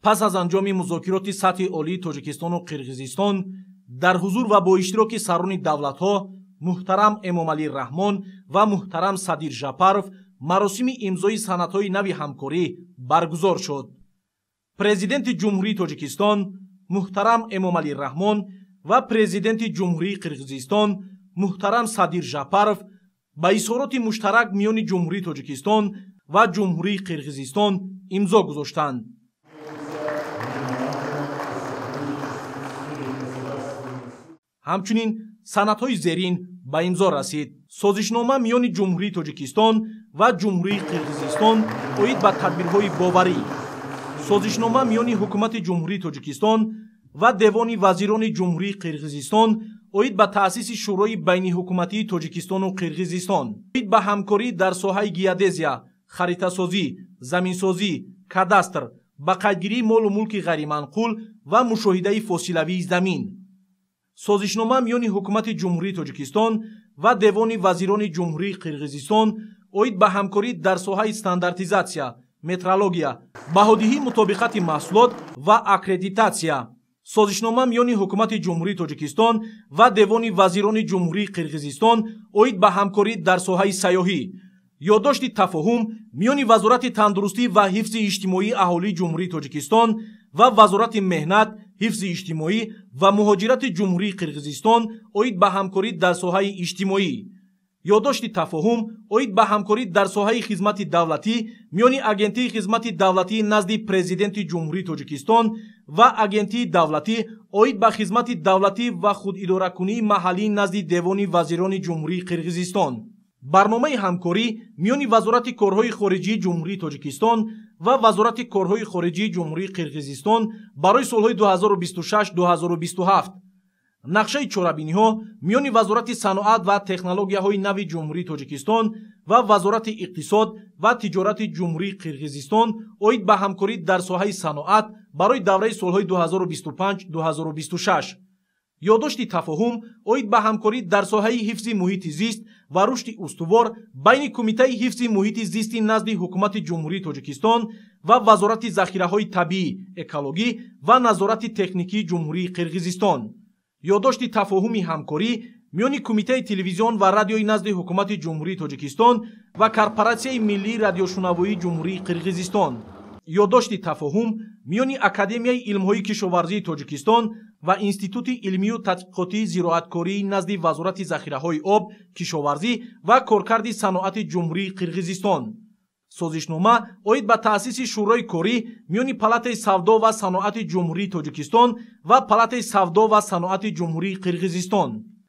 Пас аз анҷоми музокироти сатҳи олии Тоҷикистону Қирғизистон дар ҳузур ва бо иштироки сарони давлатҳо муҳтарам Эмомалӣ Раҳмон ва муҳтарам Садир Жапаров маросими имзои санадҳои нави ҳамкорӣ баргузор шуд. Президенти Ҷумҳурии Тоҷикистон муҳтарам Эмомалӣ Раҳмон ва Президенти Ҷумҳурии Қирғизистон муҳтарам Садир Жапаров ба изҳороти муштарак миёни Ҷумҳурии Тоҷикистон ва Ҷумҳурии Қирғизистон имзо гузоштанд. Ҳамчунин санадҳои зерин ба имзо расид. Созишнома миёни Ҷумҳурии Тоҷикистон ва Ҷумҳурии Қирғизистон оид ба тадбирҳои боварӣ. Созишнома миёни Ҳукумати Ҷумҳурии Тоҷикистон ва Девони вазирони Ҷумҳурии Қирғизистон оид ба таъсиси Шӯрои байниҳукуматии Тоҷикистону Қирғизистон, оид ба ҳамкорӣ дар соҳаи геодезия, харитасозӣ, заминсозӣ, кадастр, ба қайдгирии молу мулки ғайриманқул ва мушоҳидаи фосилавии замин. Созишнома миёни Ҳукумати Ҷумҳурии Тоҷикистон ва Девони вазирони Ҷумҳурии Қирғизистон оид ба ҳамкорӣ дар соҳаи стандартизатсия, метрология, баҳодиҳии мутобиқати маҳсулот ва аккредитатсия. Созишнома миёни Ҳукумати Ҷумҳурии Тоҷикистон ва Девони вазирони Ҷумҳурии Қирғизистон оид ба ҳамкорӣ дар соҳаи сайёҳӣ. Ёддошти тафоҳум миёни Вазорати тандурустӣ ва ҳифзи иҷтимоии аҳолии Ҷумҳурии Тоҷикистон ва Вазорати меҳнат, ҳифзи иҷтимоӣ ва муҳоҷирати Ҷумҳурии Қирғизистон оид ба ҳамкорӣ дар соҳаи иҷтимоӣ. Ёддошти тафоҳум оид ба ҳамкорӣ дар соҳаи хизмати давлатӣ миёни Агентии хизмати давлатии назди Президенти Ҷумҳурии Тоҷикистон ва Агентии давлатӣ оид ба хизмати давлатӣ ва худидоракунии маҳаллии назди Девони вазирони Ҷумҳурии Қирғизистон. Барномаи ҳамкорӣ миёни Вазорати корҳои хориҷии Ҷумҳурии Тоҷикистон ва Вазорати корҳои хориҷии Ҷумҳурии Қирғизистон барои солҳои 2026-2027. Нақшаи чорабиниҳо миёни Вазорати саноат ва технологияҳои нави Ҷумҳурии Тоҷикистон ва Вазорати иқтисод ва тиҷорати Ҷумҳурии Қирғизистон оид ба ҳамкорӣ дар соҳаи саноат барои давраи солҳои 2025-2026. Ёддошти тафоҳум оид ба ҳамкорӣ дар соҳаи ҳифзи муҳити зист ва рушди устувор байни Кумитаи ҳифзи муҳити зисти назди Ҳукумати Ҷумҳурии Тоҷикистон ва Вазорати захираҳои табиӣ, экологӣ ва назорати техникии Ҷумҳурии Қирғизистон. Ёддошти тафоҳуми ҳамкорӣ миёни Кумитаи телевизион ва радиои назди Ҳукумати Ҷумҳурии Тоҷикистон ва Корпоратсияи миллии радиошунавоии Ҷумҳурии Қирғизистон. Ёддошти тафоҳум миёни Академияи илмҳои кишоварзии Тоҷикистон ва Институти илмию тадқиқотии зироаткории назди Вазорати захираҳои об, кишоварзӣ ва коркарди саноати Ҷумҳурии Қирғизистон. Созишнома оид ба таъсиси Шӯрои корӣ миёни Палатаи савдо ва саноати Ҷумҳурии Тоҷикистон ва Палатаи савдо ва саноати Ҷумҳурии Қирғизистон.